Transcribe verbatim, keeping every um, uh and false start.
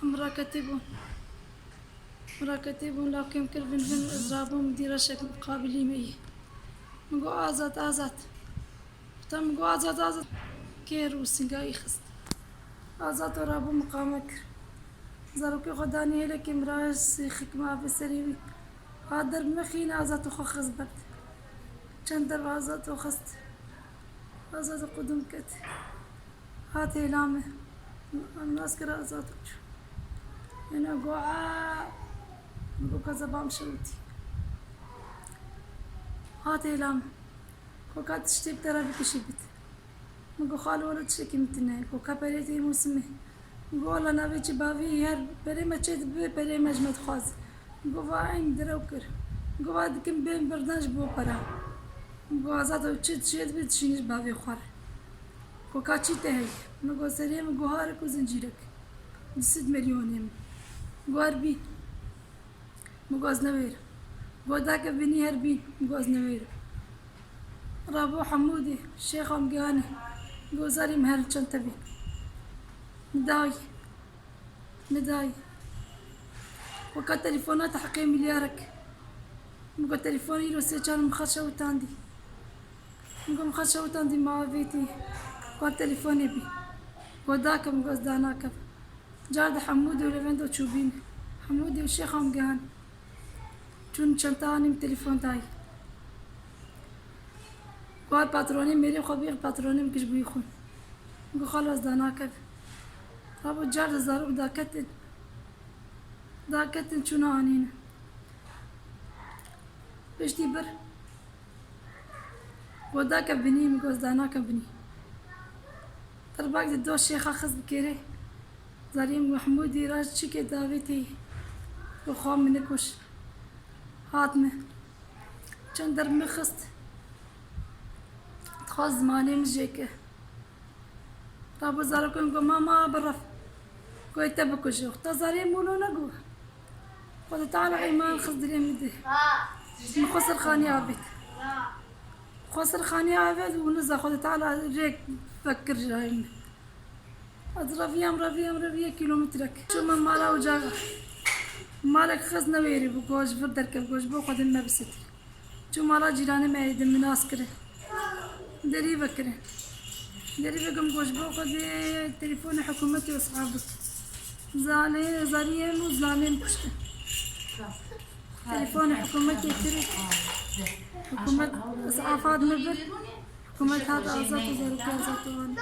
Em raketê bûn. Raketê bûn, lawkê min kir vin vin, ez rabûm, dîreşek muqabilî me yî. Min got, "Azad, Azad." Te min got, "Azad, Azad." Kêr û singayî xist. Azad û rabû miqame kir. Zarokê xwe danî hêlekê min re, sêxik min avê serê wî. Hat der min xîn, Azad û xwe xist ber. Çend derve Azad û xist. Azad û qudum ket. Hat hêla me. Em nas kir Azad û çû. Êna got, "Aa." Min got, "Ka zebam şewitî." Hat hêla me. Got, "Ka tiştê bi te re bikişî bit." Min got, "Xalo, wele tiştekî min tune." Got, "Ka perê tê mûsimê." Min got, "Wela navê çi bavî her perê me çê dibe, perê me ji me dixwaz." Min got, "Va eyn direw kir." Min got, "Va dikim bên birdan ji bo pera." Min got, "Azad, ew çi çê dibe dişînî ji bavê xwe re." Got, "Ka çî te heye?" Min got, "Serê min guharek û zincîrek. Du sed milyonê min." Got, "Her bîn." Min got, "Ez newêrim." Got, "Dake binî her bîn." Min got, "Ez newêrim." Rabû Hemûdê, Şêxa min gihanî. Got, "Zarî min herin çend te bîn." Min dayî. Min dayî. Got, "Ka telefona te heqê milyarek." Min got, "Telefon îro sê çar min xwe şewitandî." Min got, "Min xwe şewitandî ma avêtî." Got, "Telefonê bî." Got, "Dake." Min got, "Ez danakem." Car di Hemûdê û Levent û Çûbîn. Hemûdê û Şêxa min gihan. Çûn çenta anî min telefon dayî. Got, "Patronê mêrê xwe bêx, patronê min kij bûyî xwe." Min got, "Xalo, ez danakem." Rabû car di zarok daketin. Daketin çûna anîne. Piştî bir. Got, "Dake binî." Min got, "Ez danakem binî." Tirbak di do Şêxa xist bi kêrê. Zarî min Mehmûdî re çikê davêtî. Got, "Xwe min nekuş." Hat min. Çend der min xist. Dixwest zimanê min jêke. Rabû zarokên got, "Mama, biref." Got, "Ê te bikuje." Te zarê mûno negot. Xwedê Teala îman xist dilê min de. Min xwe ser xanî avêt. Xwe ser xanî avêt û niza Xwedê Teala rêk vekir ji min. Ez reviyam, reviyam, reviyê kîlometrek. Çûme mala ocaxa. Malek xist newêrî bû, got, "Ji vir derkev." Got, "Ji bo Xwedê me bisit." Çû mala cîranê me êdî min nas kirin. Derî vekirin. Derî vekim got, "Ji bo Xwedê telefonê hikûmetê isaf bik." Zalê, zariyê min û zilamê min kuştin. Telefonê hikûmetê kirin. Hikûmet isaf hat min bir. Hikûmet hat Azad û zarokê Azad wan.